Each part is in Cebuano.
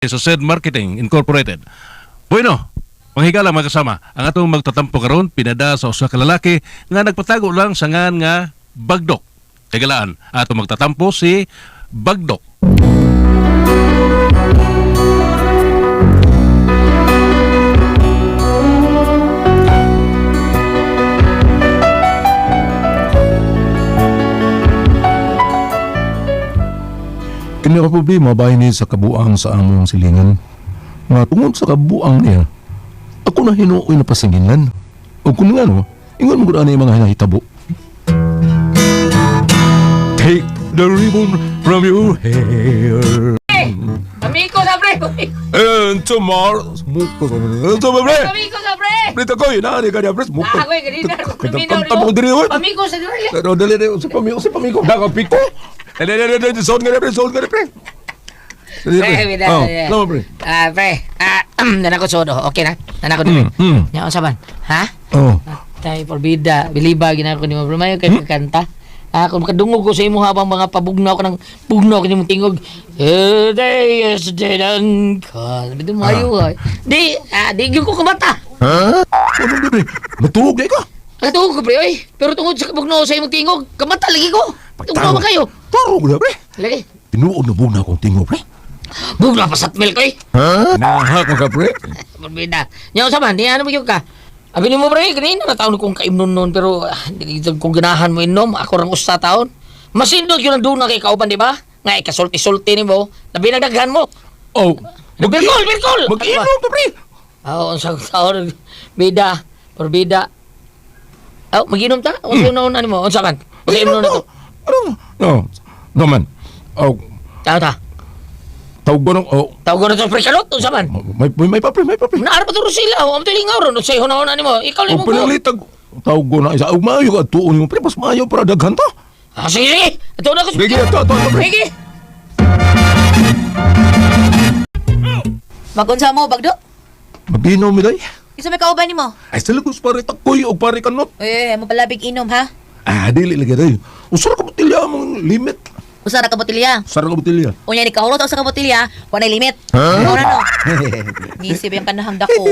Sa Said Marketing Incorporated. Bueno, panghigala mga kasama, ang atong magtatampo karon pinada sa usa ka lalaki nga nagpatago lang sa ngan nga Bagdok. Kagalaan, atong magtatampo si Bagdok. Kini ka problema bahin ni sa kabuang sa among silingan. Nga tungod sa kabuang niya, ako na hinuoy na pasinginan. O kung nga no, ingon mo gud ani mga hinahitabo. Take the ribbon from your hair. Pamiko sa pre! And tomorrow, smoke ko. Pre! Pamiko sa pre! Pre, takoy, naani ka niya, pre. Smoke. Ah, ako'y ganina. Kanta mo diri, oy. Pamiko sa diri. Pero dali dali sa pamiko na piko. Dali dali dali sound nga pre, sound nga pre. Dali Pre, pre. bida, Oh, bida. lama pre. Ah, pre. Ah, nana ko sodo. Okay na. Nana ko diri. Nya unsa man? Ha? Oh. Tay porbida, biliba ginako nimo bro. Mayo kay kanta. Ah, kung makadungog ko sa imo habang mga pabugnaw ko ng bugnaw ko nimong tingog. The day is dead and gone. Bito mayo ay. Di, ah, di gyud ko kumata. Ha? Ano di pre? Natulog di ka? Katungog ko pre oy. Pero tungod sa kabugnaw sa imong tingog, kamata lagi ko. Tungod man kayo. Tarog na pre. Lagi. Tinuod na bugna akong tingog pre. Bugnaw pa sa milk oy. Ha? Naha ko ka pre. Porbida. Nya unsa man? Di ano mo gyud ka? Abi nimo pre, kanina na taon kong kaimnon noon pero ah, dili gyud kong ganahan mo inom. Ako rang usa taon. Masindot yun ang duna kay kauban, di ba? Nga ikasulti-sulti nimo, labi na daghan mo. Oh. Birkol, birkol. Mag-inom ka pre. Oo, unsa taon bida, porbida. Oh, maginom ta? Unsa mm. na nimo? Unsa man? Unsa imnon na to? Ano? No. No man. Oh, Tao ta. tawag ko nung oh. Tawag ko na to pre kalot, unsa man? May pa pre, may pa pre. Naara pa to sila, oh, amto lingaw ron, unsay hunahuna nimo? Ikaw Oh, limo ko. pinalitag tawag ko na isa. Og maayo ka tuon mo pre, mas maayo para daghan ta. Ah, sige, sige. Ato na ko. Sige, ato, ato, ato, pre. Sige. Magunsa mo, bagdo? Mag-inom mi day. Isa may kauban nimo. Ay sila ko pare takoy og pare kanot. Eh, mo palabig inom ha. Ah, dili lagi day. Usar ka botelya mong limit. Usa ra ka botelya. Usar ka botelya. Unya ni kahulot sa ka botelya, walay limit. Huh? Huh? No? Nisib yung kanahang dako.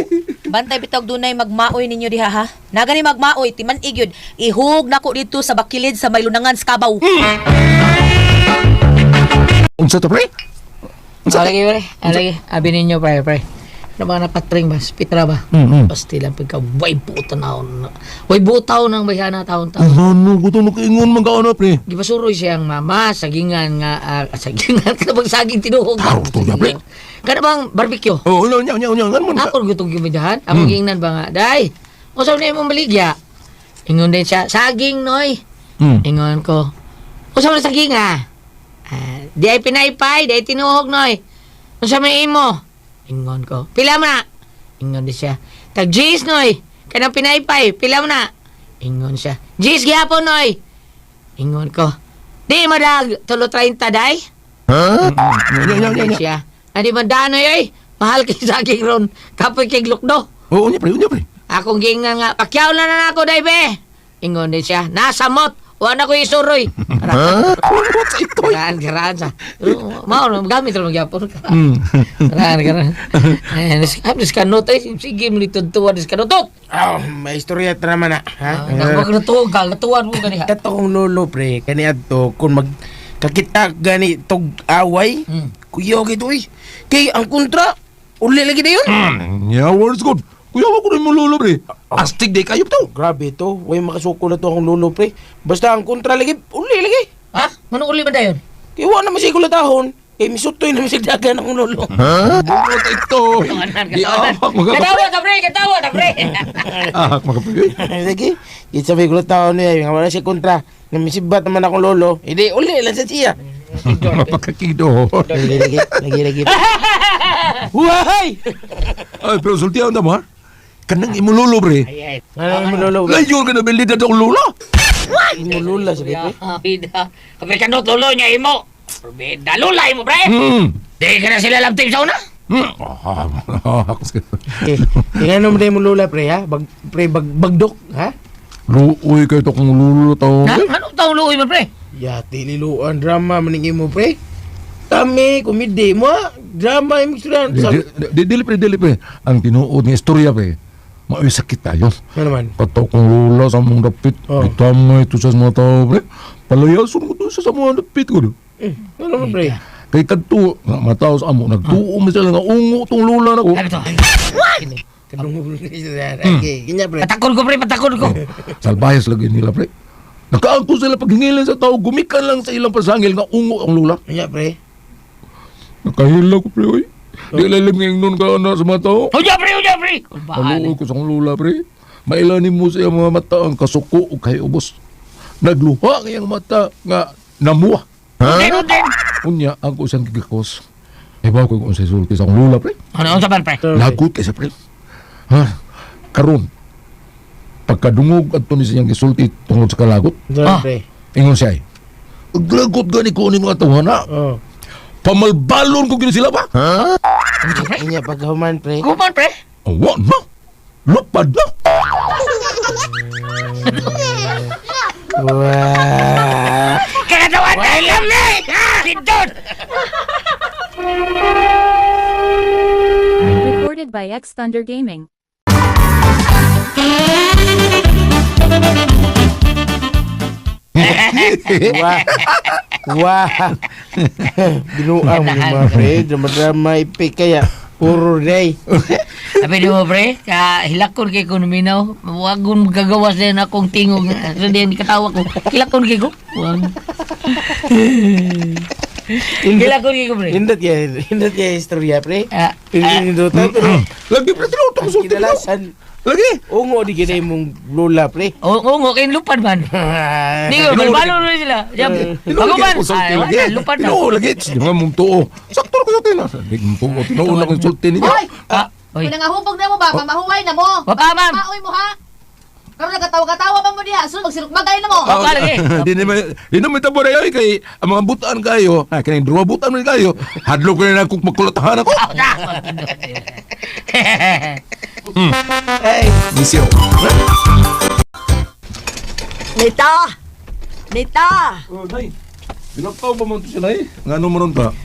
Bantay bitog dunay magmaoy ninyo diha ha. Naga ni magmaoy timan igyud. Ihug nako dito sa bakilid sa may lunangan sa kabaw. Unsa to pre? Unsa lagi pre? Ah, lagi. Abi ninyo pre, pre. Ano ba napatring ba? Pitra ba? Mm. Pasti lang pagka way buta na Way butaw ng bayana taon taon. Ano no gusto no kaingon man ka ano pre. Gipasuroy siyang mama sagingan nga sagingan ka bang saging tinuhog. Taro to niya, pre. Kana bang barbecue? Oh, unya unya unya ngan man. Ako gutong gimidahan. Ako giingnan ba nga, day. Unsa na imong baligya? Ingon din siya, saging noy. Ingon ko. Unsa man saging ah? Ah, di ay pinaypay, di ay tinuhog noy. Unsa may imo? Ingon ko. Pila mo na? Ingon din siya. Tag G's noy. Kanang pinaypay, pila mo na? Ingon siya. G's gihapon noy. Ingon ko. Di madag tulo 30 day. Ha? Unya unya unya. Ingon siya. Adi man danoy ay. Mahal kay saging ron. Kapoy kay glukdo. Oh, unya pre, unya pre. Akong giingan nga, pakyaw na na ako, day be. Ingon din siya, nasa mot. Wa na ko isuroy. Ha? What sa ito? Karaan, karaan sa. Pero, mao na, gamit rin magyapon. Mm. Karaan, karaan. Eh, dis kanot, ay, sige, militod tuwa, dis kanot. Ah, may istorya ta naman na, ha? Ako natuwa, natuwan mo ganiha. Kato kong lolo pre, kani adto kun mag kakita gani tog away, kuya gid oy. Kay ang kontra uli lagi dayon. Yeah, words good. Kuya ko rin mo lolo pre. Astig day kayo to. Grabe to, way makasuko na to akong lolo pre. Basta ang kontra lagi, uli lagi. Ha? Manong uli ba dayon? Kay wa na masigula tahon. Kay misutoy na masigdagan akong lolo. Ha? Buot ito. Di ahak mga Katawa ta, pre! Katawa ta, pre! Ahak mga pre. Lagi, kitsa may gula tahon niya, nga wala siya kontra. Nga misibat naman akong lolo. Hindi, uli lang sa siya. Mapakakido. Lagi, lagi, lagi, lagi. Wahay! Ay, pero sultihan na mo ha? Kanang imo lolo pre. Ay, ay. Ano mo lolo? Layon ka na bilid na akong lola. Imo lola sa pre. Bida. Kapre kanot, lolo niya imo. Bida, lula imo, pre! Hmm. Di ka na sila lamtim sa una. Hmm. Ah, Eh, tingnan mo na yung lola pre ha? Bag, pre, bag, bagdok ha? Luoy kayo to kung lolo to. Ha? Anong taong luoy mo, pre? Ya, tililuan drama maning imo pre. Kami, komedi mo, ah. Drama yung istorya. Di, di, di, dili pre, dili pre. Ang tinuod nga istorya pre. Mao'y sakit tayo. Ano naman? Kato kong lula sa mong dapit. Oh. Itamay ito sa mga tao pre. Palayason ko to sa mga dapit ko. Eh, ano naman pre? Kay kadto, nga mga tao sa amo, nagtuo man sila nga ungo tong lula nako. Ay, ito. Kadungog na istorya. Okay, kanya pre. Patakon ko, pre, patakon ko. Salbayas lagi nila pre. Nakaangko sila paghingilin sa tao, gumikan lang sa ilang pasangil nga ungo ang lula. Kanya pre. Nakahila ko pre, oy. Di lalim nga ingnon ka na sa mga tao. Unya, pre, unya, pre. Kulbaan. Aluoy ko sa akong lula pre. Mailanin mo sa iyang mga mata ang kasuko o kay ubos. Nagluha ang iyang mata nga namuha. Unden, unden. Unya, ang usang gigakos. Ibaw ko kung unsay sulti sa akong lula pre. Ano, unsa man, pre? Lagot kay sa pre. Ha? Karon. Pagkadungog adto ni siyang gisulti tungod sa kalagot, Ano Ah. pre? ingon siya ay, Aglagot gani ko ni mga tawhana. Oh. Pamalbalon ko gini sila ba? Ha? Kanya pagkahuman pre. Kuman, pre. Awa na. Lupad na. Wah. Kakatawan tayo, pre. Pindot. Recorded by X Thunder Gaming. Wah. Wah. Binuang mo yung mga pre. Drama-drama epic kaya. Puro day. Sabi di mo, pre, ka hilakon kay ko numinaw. Wag kong magagawas din akong tingog. So, di katawa ko. Hilakon kay ko. Wag. Hilakon kay ko, pre. Hindot kaya istorya pre. Ah, Pindutan pero Lagi pre tinuod ang sulti. kinalasan. Lagi. Ungo di gina mong lula pre. Oo, oo, kay lupad man. Di ko, balbalon rin sila. Tinuod Bago lagi man. ako sulti Ay, lagi. wala, lupad na. Tinuod lagi. Di mga mong tuo. Sakto ko sulti na. Di mong tuo. Tinuod na kong sulti niya. Hoy! Ah, oy. Kung nangahubog na mo ba, pamahuway na mo. Wapa, ma'am. Maoy mo ha. Karon nagkatawa-katawa pa mo diha, sunod magsilok bagay na mo. Wapa lagi. Di naman di naman tabo na yun kay ang mga butaan kayo. Ha, kining duwa butaan man kayo. Hadlok na akong magkulatahan ako. Ay. Misyo. Nita! Nita! Oh, nay. Binakaw pa man to siya, nay. Nga ano man ta?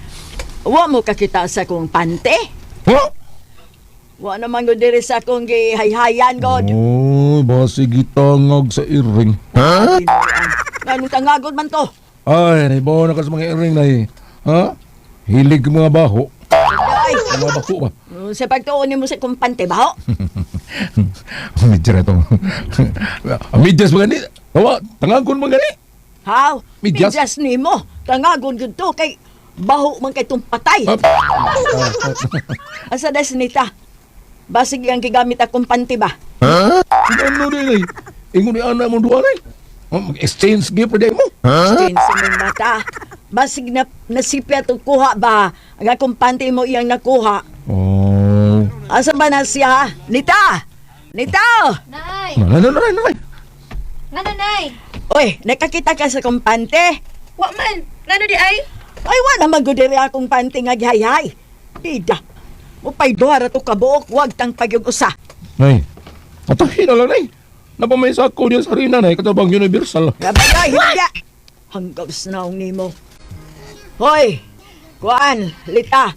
Wa mo kakita sa kong pante. Ha? Wa naman gud diri sa akong gihayhayan god. Oh, basi gitangag sa iring. Ha? Nganong tangagod man to? Ay, naibaw na ka sa mga iring, nay. Ha? Hilig mga baho. Ay, Mga bako ba? sa pagtuon nimo sa akong pante baho. Medyo na ito. Medyas mga ni. Tawa, tangagon mga ni. Haw, Medyas? medyas nimo. Tangagon gud to kay baho man kay tong patay. Ah. Asa das nita? Basig ang gigamit akong panty ba? Ha? Ano din ay? Ingon ni ana mong duha nay. Oh, mag-exchange gift pa mo. Ha? Change sa mong mata. Basig na nasipya tong kuha ba? Ang akong panty mo iyang nakuha. Oh. Asa ba na siya? ha? Nita! Nita! Nay, Nanay, nanay, nanay. ngano nay? Oy, nakakita ka sa kumpante? Wa man. Ngano di ay? Ay, wala man gud diri akong panty nga gihayhay. Bida. Mupay duha ra to kabuok, wag tang pagyug usa. Nay. Atahin na lang nay. Napamay sa ako diyan sa arena nay katabang Universal. Gabay, hindi. Hanggaw naong nimo. Hoy, kuan, lita.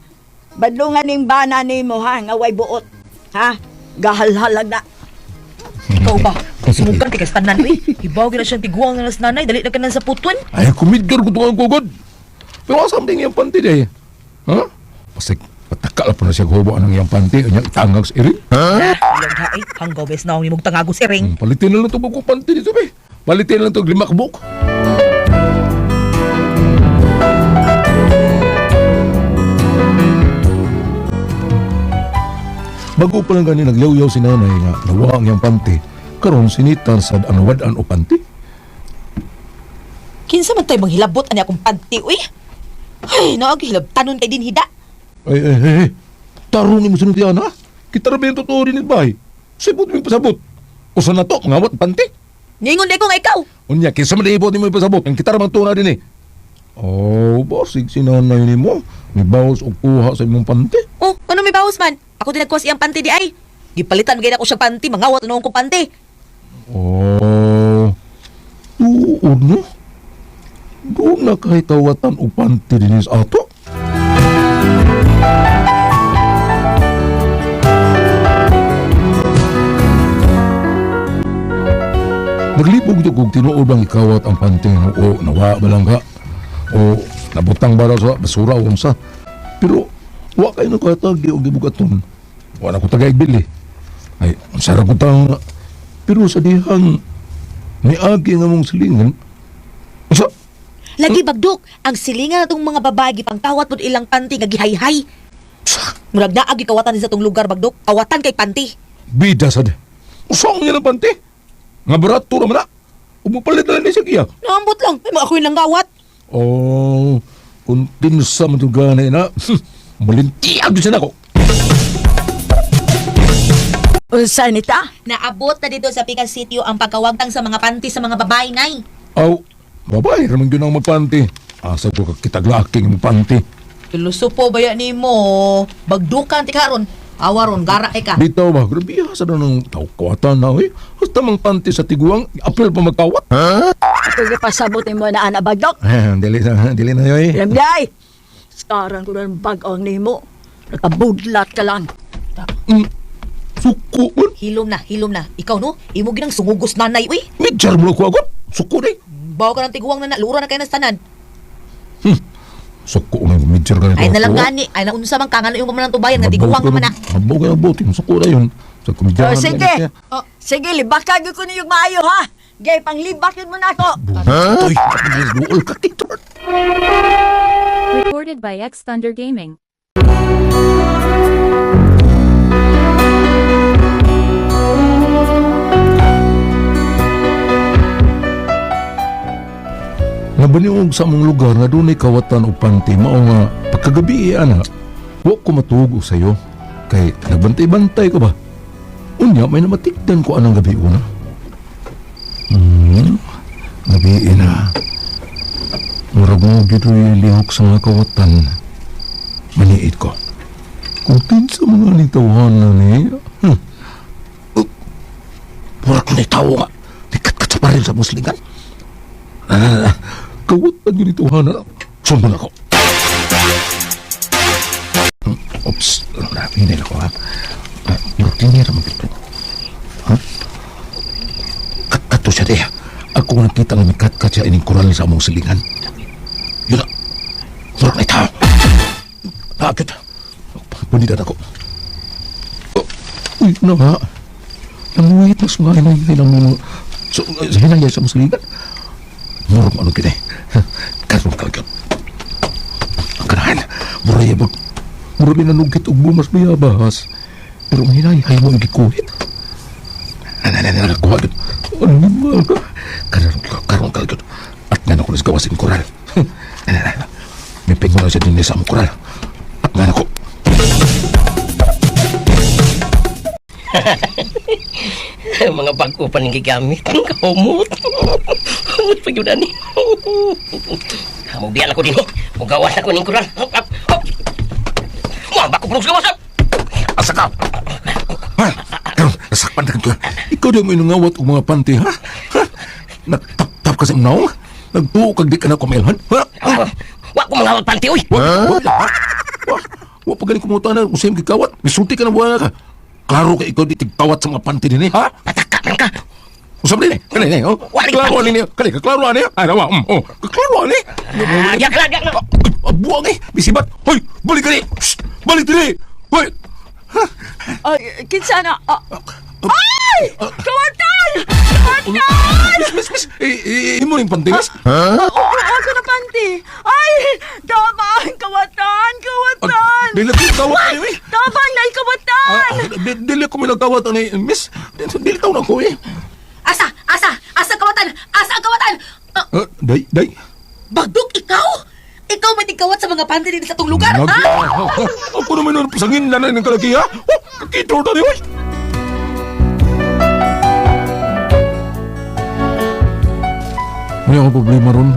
Badlungan ning bana nimo ha, nga way buot. Ha? Gahalhalag na. Ikaw ba? Sumugan kay tanan uy. Ibaw gyud na siyang tiguang na sa nanay, dali na kanan sa puton. Ay, kumidgar ko tuwang kugod. Pero asam din iyang panty day. Ha? Pasig, pataka lang po na siya gubo ang iyang panty. Unya, itangag sa iring. Ha? Ilang ha ay, hanggaw bes naong nimog tangago si ring. Palitin na lang ito kong panty dito, be. Palitin na lang ito, lima kabuk. Bago pa lang gani nagyaw-yaw si nanay nga nawa ang iyang panty. Karon sinitar sad ang wad-an o panty. Kinsa man tay manghilabot ani akong panty uy. Ay, naag hilabtanon kay din hida. Ay, ay, ay, ay. Tarong ni mo sunod yan, ha? Kita ra ba yung totoo rin bay? Sibot mo yung pasabot. Usa na to, mga wat panty. Ningon di ko nga ikaw. Unya, kinsa man ibot nimo ipasabot. Ang kita ra man tuna din eh. Oh, basig si nanay nimo. Nibawas og kuha sa imong panty. Oh, ano may bawas man? Ako din nagkuha sa iyang panty di ay. Gipalitan gid ako siyang panty, mangawat noong kong panty. Oh, tuod no? Doon na kay kawatan og panty din sa ato. Naglibog jud kog tinuod bang ikawat ang panty o nawa ba lang ka o nabutang ba raw sa basura o unsa. Pero wa kay nakatagi og gibugaton. Wa na ko tagay bili. Ay, unsa ra ko taong pero sa dihang niagi nga mong silingan. Unsa? Lagi Bagdok, ang silingan natong mga babae gipangkawat pud ilang panty nga gihayhay. Murag naa gikawatan sa tong lugar Bagdok, kawatan kay panty. Bida sad. Unsa ang ng panty? Nga barato ra man na. Ug mopalit na lang ni siya giya. Naambot lang, ay mga ako'y langgawat. Oh, kung tinsa man to gani na, malintiag jud siya nako. Unsa nita? Naabot na dito sa Pikas City ang pagkawagtang sa mga panty sa mga babae, nay. Aw, babae raman gyud ang magpanty. Asa ko kakitag laking magpanty. Piluso po baya nimo. Bagdukan ti karon. Awa ron, gara kay ka. Bitaw ba, grabe ha, sa ng tawkawatan na, oy. Basta mang panty sa tiguang, apil pa magkawat. Ako gipasabot nimo na ana Bagdok. Eh, dili na, dili na yoy. Lamday! Saran ko ng bag-ong nimo. Nakabudlat ka lang. Suko man. Hilom na, hilom na. Ikaw no, imo ginang sungugos nanay uy. Medjar mo ko agad. Suko day. Bawa ka ng tiguang na lura na kayo ng tanan. Suko man, medjar ka Ay nalang gani, ay naunsa man ka nga yung pamalang tubayan nga tiguang naman na. Mabaw kayo buti, suko na yun. Sa kumidjar Oh, sige. Sige, libakag ko ninyo maayo ha. Gay, panglibak yun mo na ako. Huh? Duol ka, Kitor. Recorded by X Thunder Gaming. Nabaniog sa among lugar nga dunay kawatan og panty mao nga pagkagabi ana. Wa ko matuog sayo kay nagbantay-bantay ko ba. Unya may namatikdan ko anang gabi una. Gabi na. Murag mo gyud oy lihok sa mga kawatan. Maniit ko. Kung kinsa mga ni tawhan na ni. Murag ko ni tawo nga. Nikat-kat sa baril sa muslingan. Ah, kawatan yun ito, Hana. Sumbong ako. Oops. Hinay ako, ha? Murag tinira mo dito. Ha? Kat-kat to siya, diya. Ako nga nakita nga may kat-kat siya ining koral sa among silingan. Yun na. Murag na itaw. Naakit. Punidan ako. Oh, uy, na ha? Nanguhit na sa mga hinay ng mga... So, hinay sa among silingan. Murag ano kini. Karon ka gyud. Ang kanahan, murag yabot. Murag minanugit og bumas bayabas. Pero ang hinay hay mo ang gikuhit. Nananana nakakuha gyud. Ano ba ka? Karon karon ka gyud. At nga na ko nas gawas koral. Nananana. May pingo na siya din sa among koral. At nga na ko. Mga bago pa ning gigamit. Kahumot. Humot pa yun ani. Mubiyan ako din. Mugawas ako ning kural. Mo bako pulong sa gawas. Asa ka? Ha? Karon, nasakpan na ka. Ikaw di mo inungawat og mga panty, ha? Ha? Nagtap-tap ka sa imong naong? Nagtuo kag di ka na kumailhan? Ha? Wa ko mga panty oy. Wa, wa, wa, wa pa galing kumuta na kung sa'yo gikawat. Misulti ka na buwan ka. Klaro ka ikaw di tigkawat sa mga panty din eh, ha? Pataka man ka. Usap din eh. Kani, ni, oh. Wa rin Klaro panty. ani niyo. Kani, klaro ani. Ay, nawa, oh. Klaro ani. Ah, Yak lang, yak lang. Ah, buwang eh. Bisibat. Hoy, balik ka ni. Shh, balik diri. Hoy. Ay, kinsa na? Ah, ay! Kawatan! Kawatan! Miss, miss, miss. Eh, eh, imo ning panty, miss. Oo, ako na panty. Ay! Tabang! Kawatan! Kawatan! Dili ko kawat ani, eh. Tabang na kawatan! Ah, dili ko minagkawat ani, miss. Dili taon ako eh. Asa, asa, asa kawatan, asa ang kawatan. Ah, Ah, day, day. Bagdok ikaw? Ikaw may tigkawat sa mga panty dito sa tong lugar, ha? Ako naman nun, pasangin na ng kalaki, ha? Oh, kakito na niyo, May akong problema ron.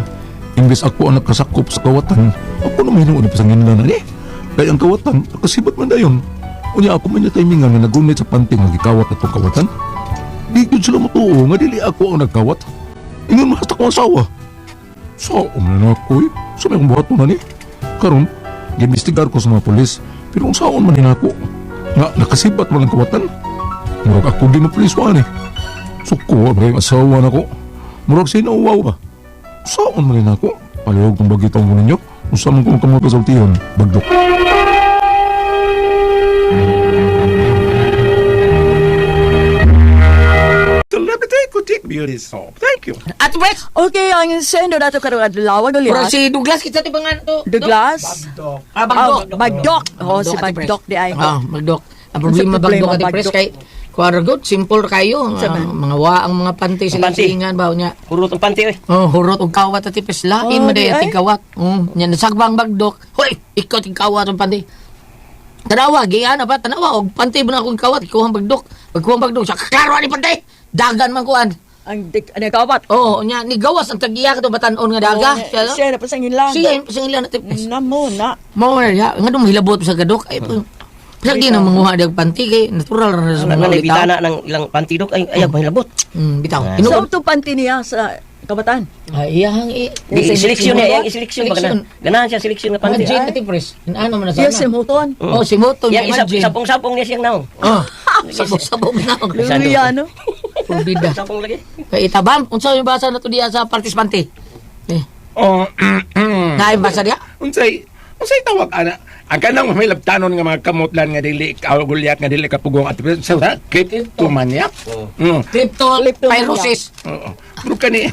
Imbes ako ang nakasakop sa kawatan, ako naman hinuon pasangin na ni. Kaya ang kawatan, nakasibat man dayon. Unya ako man yung timingan nga nagunit sa panting nga gikawat atong kawatan. Di gyud sila matuo nga dili ako ang nagkawat. Ingon mahasta ko ang asawa. Sa na ako eh. Sa may buhaton na ni. Karon, gimbestigar ko sa mga pulis. Pero unsaon man ni nako nga nakasibat man ang kawatan. Murag ako di mapulisuan eh. Suko, ang asawa nako. Murag sinauwaw ba? Unsaon man ni nako? Palihog kong bagitong ko ninyo. Unsa man kong kamot kasultihon, Bagdok. Celebrity Boutique Beauty Soap. Thank you. At Pres, Okay, ang sendo nato karong adlaw murag Goliath. si Douglas kita ti pangan to. Douglas. Ah, Bagdok. Ah, Bagdok. Oh, si Ate Pres. Bagdok di ay. Ah, Bagdok. Ang problema Unsa problema, Bagdok Ate Pres Bagdok? kay kuwara good, simple kayo. Unsa Ah, man? mga wa ang mga panty sila Panty. silingan ba niya. Hurot ang panty oy. Oh, hurot og kawat Ate Pres. Lain Oh, man di day ay. ating kawat. Nya nasagbang Bagdok. Hoy, ikaw ting kawat ang panty. Tanawa, giana ba? Tanawa, og panty mo na akong kawat, ikuhang Bagdok. Pagkuhang Bagdok, sa klaro ani panty. Dagan man kuan. Ang dik ano kawat. Oh, nya ni gawas ang tagiya kato batan-on nga daga. Oh, Siya na pasangin lang. Siya sing ilan Ate Pres. Na mo na. Mao na diha, nga dong hilabot sa gadok ay mm. Di na manguha dag panty kay natural ra na sa Wala mga na bitaw. bitana ng ilang panty dok ay ayaw mahilabot. Bitaw. So Tinuod. to panty niya sa kabatan. Ay, iyahang i Di seleksyon niya, iyang seleksyon ba Seleksyon. ganahan. Ganahan siya seleksyon nga Mga panty. jean Ate Pres. Ano man na Iya sana. si Moton. Oh, si Moto Yang mga isa jean. sapong-sapong niya siyang naong. Oh. Sabong-sabong na. Luya no. Pulbida. Sapong lagi. Kay itabam, unsa yung basa na to diya sa participante? Eh, Oh, naay basa diya? unsay unsay tawag ana? Ang kanang may labtanon nga mga kamotlan nga dili ka gulyat nga dili kapugong at sa kleptomaniac. Crypto Kleptomania. pyrosis. Oo. Pero kani,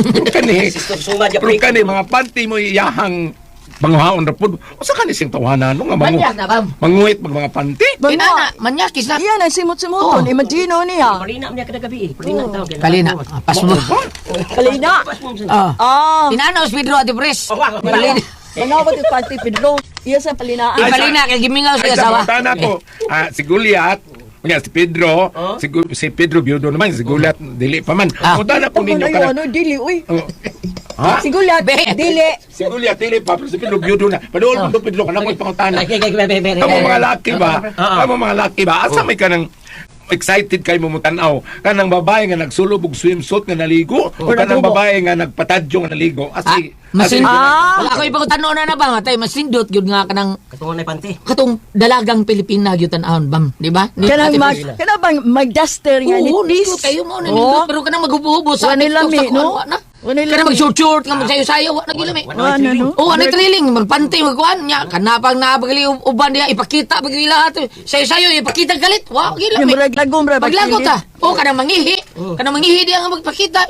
pero kani, Suma pero kani mga panty mo iyahang panguhaon ra pud. Usa kani sing tawanan no nga mangu. Manyak na bam. Manguhit mag mga panty. Inana, manyakis na. Iya na simot-simoton. Oh. Imagine niya. Palina niya kada gabi. Palina tawag. Kalina, ah, pas mo. Kalina. Ah. Ah. Inana os Pedro Ate Pres. Palina. Manawa yung panty Pedro. Iya sa palinaan. Ipalina kay gimingaw Ay, siya sa asawa. pangutana ko, ah, si Goliath, nga si Pedro, si Pedro biyudo naman, si Goliath dili pa man. Ah. Pangutana po Tama ninyo na yun, kana. ano, dili, uy. Oh. Ha? Si Goliath, Be. dili. Si Goliath dili pa, pero si Pedro biyudo na. Paduol mo to Pedro kana ko pangutana. Ay, ay, ay, ay, ay, ay. Kamo mga laki ba? Kamo mga laki ba? Asa may kanang excited kay mo mutanaw kanang babae nga nagsulob og swimsuit nga naligo o kanang babae nga nagpatadyo nga naligo Ah, asi masindot. Ah. Wala ko ipagutano na na ba matay masindot gyud nga kanang Katungan na panty. katong dalagang Pilipina gyud tan-awon bam, di ba? Ni Kanang Ate mag, Pres. kanang bang mag-duster nga ni Oo, Peace. nindot kayo mo nindot pero kanang maghubo-hubo sa Wa ni TikTok, lami, sa kuan, no? wa na. Wa ni Kanang lami. mag-short-short nga magsayo-sayo wa na gyud lami. Wa na, no? Oh, ano thrilling magpantay magkuan nya kanapang nabagali uban diha ipakita pag ila ato. Sayo-sayo ipakita galit. Wa gyud Yung lami. murag lagom ra ba Paglagot kilid? ta. O kanang mangihi, kanang mangihi diha nga magpakita.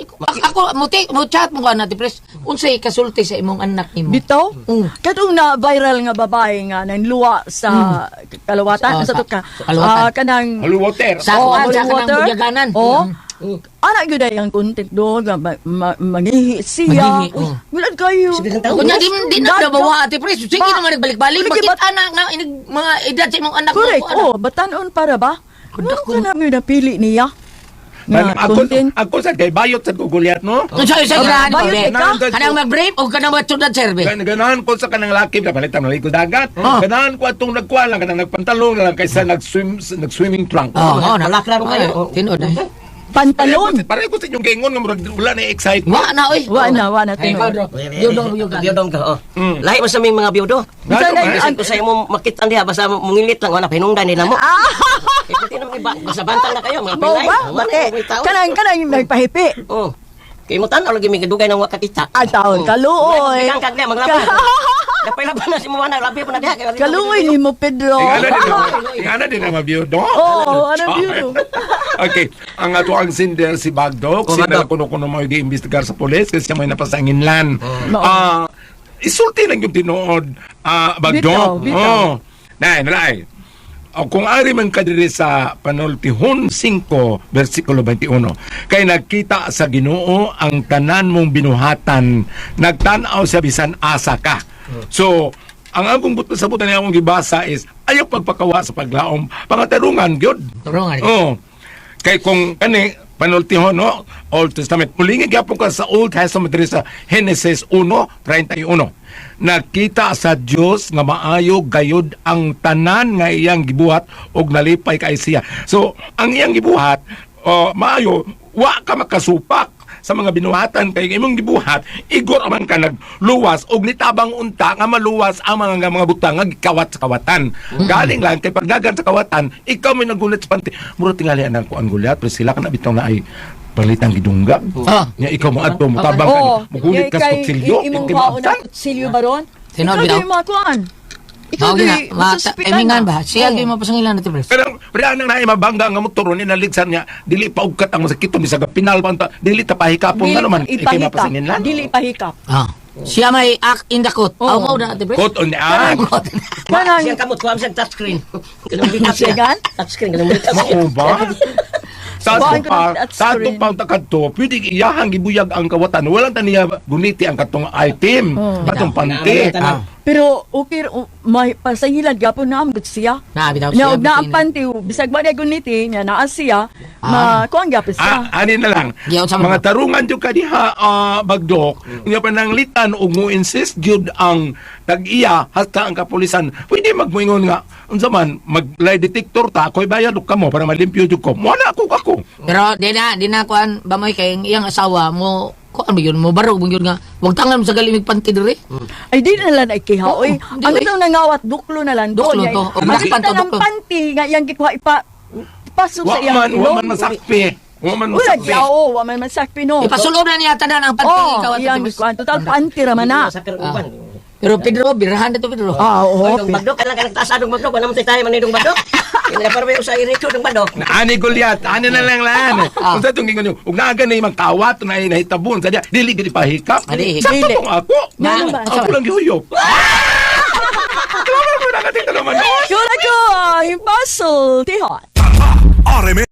Ako mo mo chat mo kuan Ate Pres. Unsay kasulti sa imong anak nimo? Bitaw? Mm. Katong na viral nga babae nga nanluwa sa Kalawatan, Oh, sa tuka. sa Kalawatan. Ah, kanang Holy water. Sa Oh, kuan holy sa kanang water. budyaganan. Oh. Ana gyud ay ang content doon nga mangihi siya. Mangihi, oh. Wala kayo. Kunya di di na nabawa Ate Pres. Sige Ba- naman nagbalik-balik Lagi bakit ba- ana nga inig mga edad sa imong anak mo, Correct. kuan, Oh, batanon para ba? Ano ka na nga napili niya? Nga ako content. ako sa kay bayot sa Goliath no. Unsa sa ganahan mo, Bayot be? ka? Kanang mag-brave o kanang magsudad serbe? Ganahan ko sa kanang laki na palitan ng ligo dagat. Oh. Ganahan ko atong nagkuha lang kanang nagpantalon na lang kaysa nag-swim nag-swimming trunk. Oh, oh, na. Wala, klaro kayo. Ay, Tinuod eh. Pantalon. Pareho ko sa inyong gaingon nga murag wala na excitement. Wa na oy. Wa na, wa na, Ay, tinuod. ikaw, Dro. Biyudong, biyudong. Biyodong ka, oh. Lahi mo sa aming mga biyudo. Ngano Sana man? Kasi ko sa imo makita diha basta mungilit lang wala pahinungdan nila mo. Eh, pati naman iba, basta bantang na kayo mga Mao pilay. ba? Wala Bate. na tao. Kanang kanang nagpahipi. Oh. Kay mo tan-aw lagi may dugay nang wa kakita. Ang taon, kaluoy. Kang kag niya maglaban. Dapay laban na si mo na labi pa na diha. Kaluoy ni mo Pedro. Ingana din na mabiyudo. Oo, ano biyudo. Okay, ang ato ang sinder si Bagdok, Oh, sila Bagdok. kuno-kuno mo gi-imbestigar sa pulis kasi siya may napasanginlan. Mao. Ah, isulti lang yung tinuod, ah, Bitaw, Bagdok. bitaw. Oh. Nay, nalay. O, kung ari man ka diri sa Panultihon 5, versikulo 21, kay nagkita sa Ginoo ang tanan mong binuhatan, nagtan-aw sa bisan asa ka. So, ang akong buto sa butan niya akong gibasa is ayaw pagpakawa sa paglaom, pangatarungan gyud. Tarungan. Oo. Kay kung kani panultihon no, Old Testament. Mulingi gyapon ka sa Old Testament diri sa Genesis 1:31. Nakita sa Dios nga maayo gayud ang tanan nga iyang gibuhat og nalipay kay siya. So, ang iyang gibuhat oh, maayo wa ka makasupak. sa mga binuhatan kay imong gibuhat, igor man ka nagluwas og nitabang unta nga maluwas ang mga butang nga gikawat sa kawatan. Galing lang kay pagdagan sa kawatan, ikaw may nagunit sa panty. Mura tingali anang kuan Goliath, pero sila kana bitaw na ay palitang gidunggag. Nya ikaw mo adto mo tabang ka, Oo. mugunit ka sa Kay- kutsilyo, imong kay kwaon maabtan. na kutsilyo ba ron? Sino Ikaw bitaw? di mga kuan. Ikaw Mao di gina, masuspikan maimingan na. ba? Siya Oo. gyud mapasangilan na Pres. Pero pero anang naay mabangga nga motor ni naligsan niya dili pa ugkat ang masakiton bisag pinal pa unta dili ta pahikapon Dili nga naman ikay ipahikap. mapasinginlan. Dili ipahikap. Siya may act in the coat. Oo. Aw mao na, Ate Pres. Kot on ah. Kanang Siyang kamot ko, siyang touchscreen. Ganun bitas siya. Siya? Touchscreen, ganun bitas siya. Mao ba? Sa Kuhaan ato ko pa, ng touch sa ato screen. pa unta kadto, pwede iyahang gibuyag ang kawatan. Walang ta niya guniti ang katong item, katong panty. Pero okay, may pasangilan gapon na amgot siya. Na bitaw Nya siya. og na ang bitin. panty, bisag ba niya guniti, nya naa siya, ma kuan gyapon siya. Ah, ani na lang. Giyaw sa mga- Mga tarungan jud ka diha, bagdok. Unya pananglitan og mo insist gyud ang tag-iya hasta ang kapulisan. Pwede magmoingon nga unsa man mag lie detector ta ako'y bayad og kamo para malimpyo jud ko. Wala ako ako. Pero di na kuan ba mo kay ang iyang asawa mo kuan ba yun mo barog mo yun nga wag tangan mo sa galimig panty diri. Ay di na lang ay kiha Oo, oy. hindi, Ang oy. itong nangawat duklo na lang Duklo Nya, to. O, ang dakpan to, kita ng duklo. panty nga iyang gikuha ipa pasok Wa sa iyang man wa ilong. man masakpi. Wa man Wala masakpi. gyud, oo, wa man masakpi no. Ipasulod na niya tanan ang panty Oh, ikaw Ate iyang Pres. gikuha total panty ra man na. Sa uban. Pero Pedro, birahan na to Pedro. Ah, oo. Oy, dong bagdok, kailangan ka nagtaas dong bagdok, wala mo tayo man dong bagdok. Kaya para may usa iritso dong bagdok. Na ani Goliath, ani na lang lan. Unsa tong gingon niyo? Ug naa gani magkawat na nahitabon sa diya dili gid pahikap. Dili. Sakto tong ako. Ngano ba? Ako lang gihuyop. Klaro mo na kating naman. Kura ko, ah, himpasul, tihot. RMN.